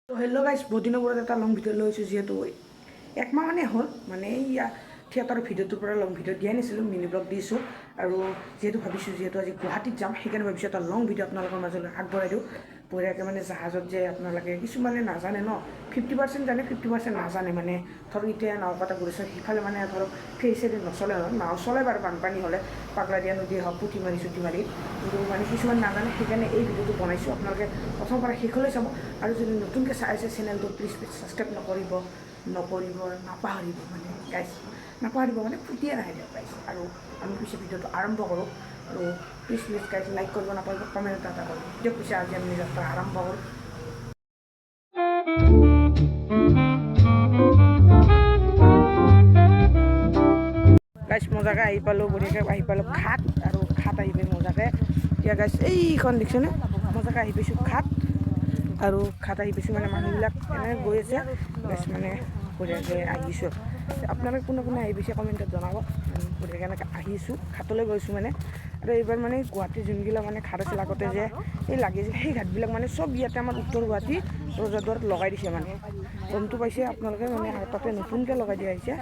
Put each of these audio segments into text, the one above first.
Hello' guys, বহুত দিনৰ মূৰত এটা লং ভিডিঅ' লৈ আহিছোঁ। যিহেতু একমাহ মানে হ'ল, মানে এইয়া থিয়েটাৰৰ ভিডিঅ'টোৰ পৰা লং ভিডিঅ' দিয়াই নাছিলোঁ, মিনি ব্লগ দিছোঁ। আৰু যিহেতু ভাবিছোঁ, যিহেতু আজি গুৱাহাটীত যাম, সেইকাৰণে ভাবিছোঁ এটা লং ভিডিঅ' আপোনালোকৰ মাজলৈ আগবঢ়াই দিওঁ বঢ়িয়াকৈ। মানে জাহাজত যে আপোনালোকে কিছুমানে নাজানে ন, 50% জানে, 50% নাজানে। মানে ধৰক এতিয়া নাওকাটা গৈছে, সিফালে মানে ধৰক ফেৰী চেৰী নচলে নহয়, নাও চলে বাৰু বানপানী হ'লে, পাগলাদিয়া নদী হওক, পুঠিমাৰি চুটিমাৰি, কিন্তু মানে কিছুমান নাজানে। সেইকাৰণে এই ভিডিঅ'টো বনাইছোঁ। আপোনালোকে প্ৰথমৰ পৰা শেষলৈ চাব। আৰু যদি নতুনকৈ চাই আছে চেনেলটো, প্লিজ প্লিজ ছাবস্ক্ৰাইব নকৰিব নকৰিব নাপাহৰিব। মানে গাইজ, নাপাহৰিব মানে ফুটিয়ে নাহে দিয়ক গাইজ। আৰু আমি পিছে ভিডিঅ'টো আৰম্ভ কৰোঁ। আৰু প্লিজ প্লিজ গাইজ, লাইক কৰিব নাপাহৰিব, কমেণ্ট এটা এটা কৰিব দিয়ক। পিছে আজি আমি যাত্ৰা আৰম্ভ কৰোঁ। গাইজ, মজাকৈ আহি পালোঁ, বঢ়িয়াকৈ আহি পালোঁ ঘাট। আৰু ঘাট আহি পাই মজাকৈ এতিয়া গাইজ, এইখন দেখিছেনে? মজাকৈ আহি পাইছোঁ ঘাট। আৰু ঘাট আহি পাইছোঁ, মানে মানুহবিলাক এনেকৈ গৈ আছে গাইজ। মানে বঢ়িয়াকৈ আহিছোঁ। আপোনালোকে কোনে কোনে আহি পাইছে কমেণ্টত জনাব। বঢ়িয়াকৈ এনেকৈ আহিছোঁ, ঘাটলৈ গৈছোঁ মানে। আৰু এইবাৰ মানে গুৱাহাটীৰ যোনগিলা মানে ঘাট আছিল আগতে যে এই লাগিছিল, সেই ঘাটবিলাক মানে চব ইয়াতে আমাৰ উত্তৰ গুৱাহাটী ৰজাদুৱাৰত লগাই দিছে। মানে গমটো পাইছে আপোনালোকে, মানে আৰু তাতে নতুনকৈ লগাই দিয়া হৈছে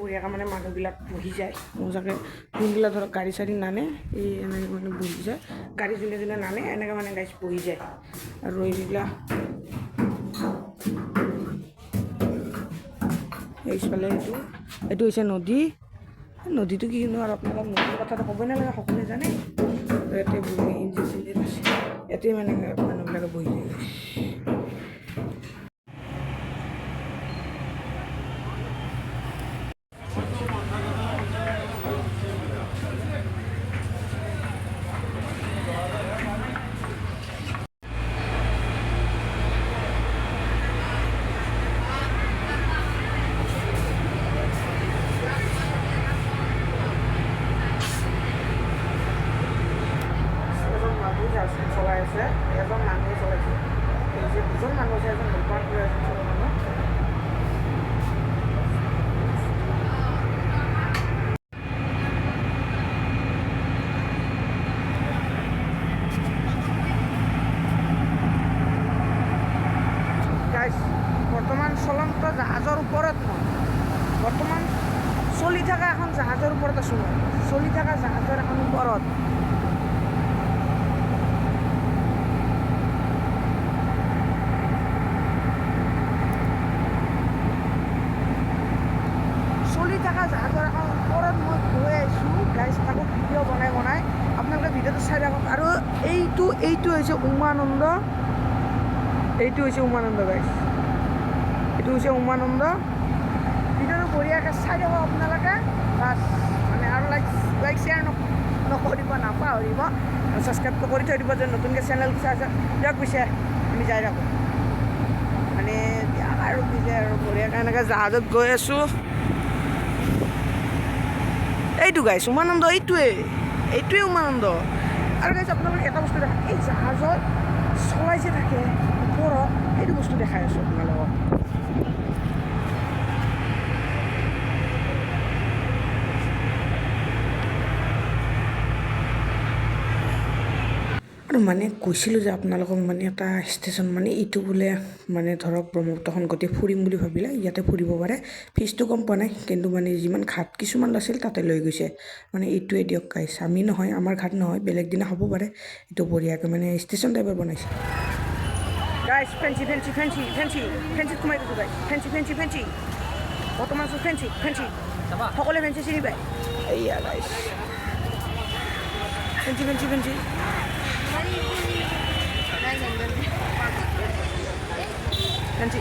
বঢ়িয়াকৈ। মানে মানুহবিলাক বহি যায় মজাকৈ। যোনবিলাক ধৰক গাড়ী চাড়ী নানে, এই এনেকৈ মানে বহি যায়। গাড়ী যোনে যোনে নানে, এনেকৈ মানে গাইজ বহি যায়। আৰু এইবিলাক এইফালে এইটো হৈছে নদী। নদীটো কি কিনো আৰু আপোনালোক নদীৰ কথাটো ক'বই নালাগে, সকলোৱে জানে। ইয়াতে বহি ইঞ্জিন চিঞ্জিন আছে, ইয়াতে মানে মানুহবিলাকে বহি যায়। এজন মানুহ জাহাজখন চলাই আছে, এজন মানুহে চলাইছে। এই যে দুজন মানুহ আছে, এজন হেল্পাৰ কৰি, এজন চলোৱা মানুহ। গাইজ, বৰ্তমান চলন্ত জাহাজৰ ওপৰত মই, বৰ্তমান চলি থকা এখন জাহাজৰ ওপৰত আছোঁ মই, চলি থকা জাহাজৰ এখন ওপৰত। চলি থকা জাহাজৰ এখন ওপৰত মই গৈ আছোঁ গাইজ, তাকো ভিডিঅ' বনাই বনাই। আপোনালোকে ভিডিঅ'টো চাই থাকক। আৰু এইটো হৈছে উমানন্দ, এইটো হৈছে উমানন্দ গাইজ, এইটো হৈছে উমানন্দ। ভিডিঅ'টো বঢ়িয়াকৈ চাই থাকক আপোনালোকে। বাছ, মানে আৰু লাইক লাইক শ্বেয়াৰ নকৰিব নাপাহৰিব আৰু ছাবস্ক্ৰাইবটো কৰি থৈ দিব যে নতুনকৈ চেনেলটো চাই আছে। দিয়ক পিছে আমি যাই থাকোঁ। মানে দিয়ক আৰু পিছে আৰু বঢ়িয়াকৈ এনেকৈ জাহাজত গৈ আছোঁ। এইটো গাইছ উমানন্দ, এইটোৱে উমানন্দ। আৰু গাইছ, আপোনালোকে এটা বস্তু দেখা, এই জাহাজত চলাই যে থাকে ওপৰত, সেইটো বস্তু দেখাই আছোঁ আপোনালোকক। আৰু মানে কৈছিলোঁ যে আপোনালোকক, মানে এটা ষ্টেচন, মানে এইটো বোলে মানে ধৰক ব্ৰহ্মপুত্ৰখন গোটেই ফুৰিম বুলি ভাবিলে ইয়াতে ফুৰিব পাৰে। ফিজটো গম পোৱা নাই, কিন্তু মানে যিমান ঘাট কিছুমান আছিল তাতে লৈ গৈছে। মানে এইটোৱে দিয়ক গাইছ, আমি নহয়, আমাৰ ঘাট নহয়, বেলেগ দিনা হ'ব পাৰে। এইটো বঢ়িয়াকৈ মানে ষ্টেচন টাইপৰ বনাইছে। গাইছ, ফেঞ্চি ফেঞ্চি ফেঞ্চি ফেঞ্চি ফেঞ্চিত সোমাই গৈছোঁ গাইছ। ফেঞ্চি ফেঞ্চি ফেঞ্চি, বৰ্তমান আছোঁ ফেঞ্চি ফেঞ্চি। সকলোৱে ফেঞ্চি চিনি পায়। এইয়া গাইছ, ফেঞ্চি ফেঞ্চি ফেঞ্চি ফেঞ্চি।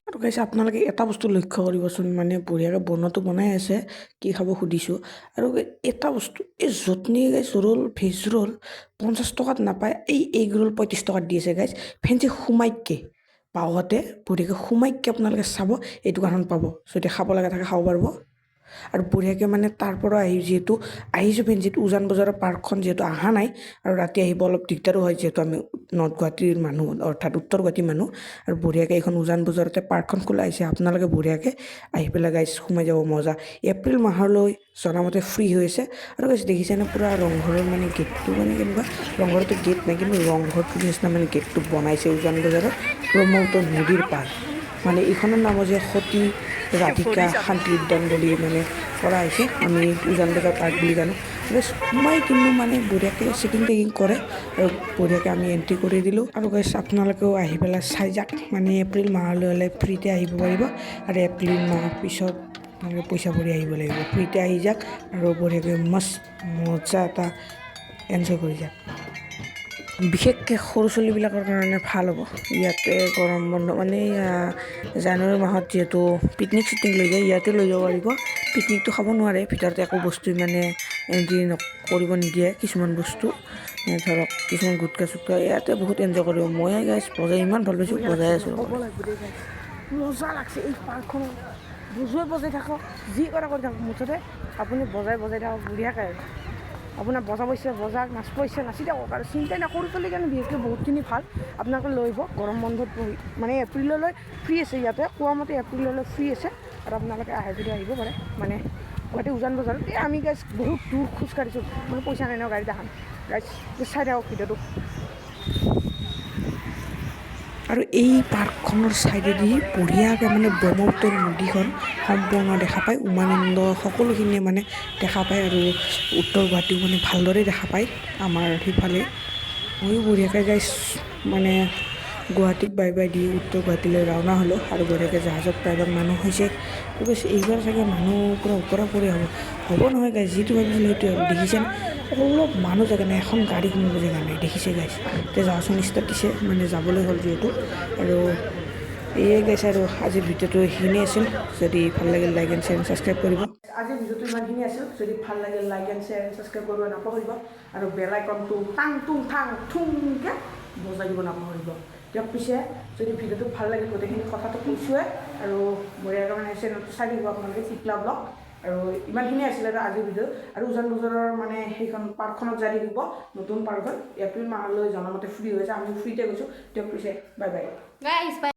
আৰু গাইছ, আপোনালোকে এটা বস্তু লক্ষ্য কৰিবচোন, মানে বঢ়িয়াকৈ বনোৱাটো বনাই আছে, কি খাব সুধিছোঁ। আৰু এটা বস্তু, এই য'ত নেকি গাইছ ৰোল, ভেজ ৰোল 50 টকাত নাপায়, এই এগ ৰোল 35 টকাত দি আছে গাইছ। ফেঞ্চি সোমাইকে বাওঁহাতে বঢ়িয়াকৈ সোমাইকে আপোনালোকে চাব, এই দোকানখন পাব। যদি খাব লগা থাকে খাব পাৰিব। আৰু বঢ়িয়াকৈ মানে তাৰ পৰা আহি যিহেতু আহিছোঁ ফেঞ্চিত, উজান বজাৰৰ পাৰ্কখন যিহেতু অহা নাই আৰু ৰাতি আহিব অলপ দিগদাৰো হয়, যিহেতু আমি নৰ্থ গুৱাহাটীৰ মানুহ, অৰ্থাৎ উত্তৰ গুৱাহাটীৰ মানুহ। আৰু বঢ়িয়াকৈ এইখন উজান বজাৰতে পাৰ্কখন খোলা হৈছে, আপোনালোকে বঢ়িয়াকৈ আহি পেলাই গাইজ সোমাই যাব, মজা। এপ্ৰিল মাহলৈ জনামতে ফ্ৰী হৈ আছে। আৰু গাইজ দেখিছেনে পূৰা ৰংঘৰৰ মানে গেটটো, মানে কেনেকুৱা, ৰংঘৰতো গেট নাই কিন্তু ৰংঘৰটোৰ নিচিনা মানে গেটটো বনাইছে উজান বজাৰৰ ব্ৰহ্মপুত্ৰ নদীৰ পাৰ। মানে এইখনৰ নাম হৈছে সতী ৰাধিকা শান্তি উদ্যান বুলি মানে কৰা হৈছে, আমি উজান বজাৰ পাৰ্ক বুলি জানো। গাইজ সোমাই কিন্তু মানে বঢ়িয়াকৈ চেকিং টেকিং কৰে আৰু বঢ়িয়াকৈ আমি এণ্ট্ৰি কৰি দিলোঁ। আৰু গাইজ আপোনালোকেও আহি পেলাই চাই যাওক, মানে এপ্ৰিল মাহলৈ হ'লে ফ্ৰীতে আহিব পাৰিব আৰু এপ্ৰিল মাহৰ পিছত আপোনালোকে পইচা ভৰি আহিব লাগিব। ফ্ৰীতে আহি যাওক আৰু বঢ়িয়াকৈ মস্ত মজা এটা এনজয় কৰি যাওক। বিশেষকৈ সৰু ছোৱালীবিলাকৰ কাৰণে ভাল হ'ব। ইয়াতে গৰম বন্ধ মানে জানুৱাৰী মাহত যিহেতু পিকনিক চিকনিক লৈ যায়, ইয়াতে লৈ যাব পাৰিব। পিকনিকটো খাব নোৱাৰে, ভিতৰত একো বস্তু মানে এণ্ট্ৰি কৰিব নিদিয়ে। কিছুমান বস্তু ধৰক কিছুমান গুটকা চুটকা, ইয়াতে বহুত এনজয় কৰিব। মই গাইজ বজাই ইমান ভাল পাইছোঁ, বজাই আছোঁ। মজা লাগছে এই পাৰ্কখনত। বজোৱাই বজাই থাকক, যি কৰা কৰি থাকক, মুঠতে আপুনি বজাই বজাই থাকক বঢ়িয়াকৈ। আৰু আপোনাৰ বজাব ইচ্ছা বজাওক, নাচিব ইচ্ছা নাচি থাকক, আৰু চিন্তাই নাই। সৰু ছোৱালীৰ কাৰণে বিশেষকৈ বহুতখিনি ভাল। আপোনালোকে লৈ আহিব গৰম বন্ধত বহি, মানে এপ্ৰিললৈ ফ্ৰী আছে ইয়াতে, কোৱা মতে এপ্ৰিললৈ ফ্ৰী আছে। আৰু আপোনালোকে আহে যদি আহিব পাৰে মানে গুৱাহাটী উজান বজাৰত। এই আমি গাইজ বহুত দূৰ খোজকাঢ়িছোঁ, মানে পইচা নাই ন গাড়ীত আহান। গাইজ চাই থাকক ভিডিঅ'টো। আৰু এই পাৰ্কখনৰ ছাইডেদি বঢ়িয়াকৈ মানে ব্ৰহ্মপুত্ৰ নদীখন সম্পূৰ্ণ দেখা পায়, উমানন্দ সকলোখিনিয়ে মানে দেখা পায় আৰু উত্তৰ গুৱাহাটীও মানে ভালদৰে দেখা পায় আমাৰ সিফালে। ময়ো বঢ়িয়াকৈ গাইজ মানে গুৱাহাটীক বাই বাই the উত্তৰ গুৱাহাটীলৈ ৰাওনা হ'লোঁ। আৰু বঢ়িয়াকৈ জাহাজত প্ৰায়ভাগ মানুহ হৈছে। কৈছে এইবাৰ চাগে মানুহ পূৰা ওপৰা ওপৰি হ'ব হ'ব নহয় গাইজ, যিটো ভাবিছিলোঁ সেইটোৱে হ'ল। দেখিছেনে অলপ মানুহ জেগা নাই, এখন গাড়ী সোমাব জেগা নাই, দেখিছে গাইজ। এতিয়া জাহাজখন ষ্টাৰ্ট দিছে, মানে যাবলৈ হ'ল যিহেতু। আৰু এয়ে গাইজ, আৰু আজিৰ ভিডিঅ'টো এইখিনিয়ে আছিল। যদি ভাল লাগিল লাইক এণ্ড শ্বেয়াৰ ছাবস্ক্ৰাইব কৰিব। আজিৰ ভিডিঅ'টো ইমানখিনি আছিল। যদি ভাল লাগিল like and share and subscribe কৰিব নাপাহৰিব আৰু বেল আইকনটো টাং টুং থাং থুংকৈ বজাই দিব নাপাহৰিব। দিয়ক পিছে, যদি ভিডিঅ'টো ভাল লাগিল গোটেইখিনি কথাটো কৈছোঁৱে আৰু বঢ়িয়াকৈ মানে চেনেলটো চাই থাকিব আপোনালোকে টিকলা ব্লগ। আৰু ইমানখিনিয়ে আছিলে আৰু আজিৰ ভিডিঅ'। আৰু উজান বজাৰৰ মানে সেইখন পাৰ্কখনত যাই থাকিব, নতুন পাৰ্কখন এপ্ৰিল মাহলৈ জনামতে ফ্ৰী হৈ আছে, আমি ফ্ৰীতে গৈছোঁ। দিয়ক পিছে, bye bye guys, bye.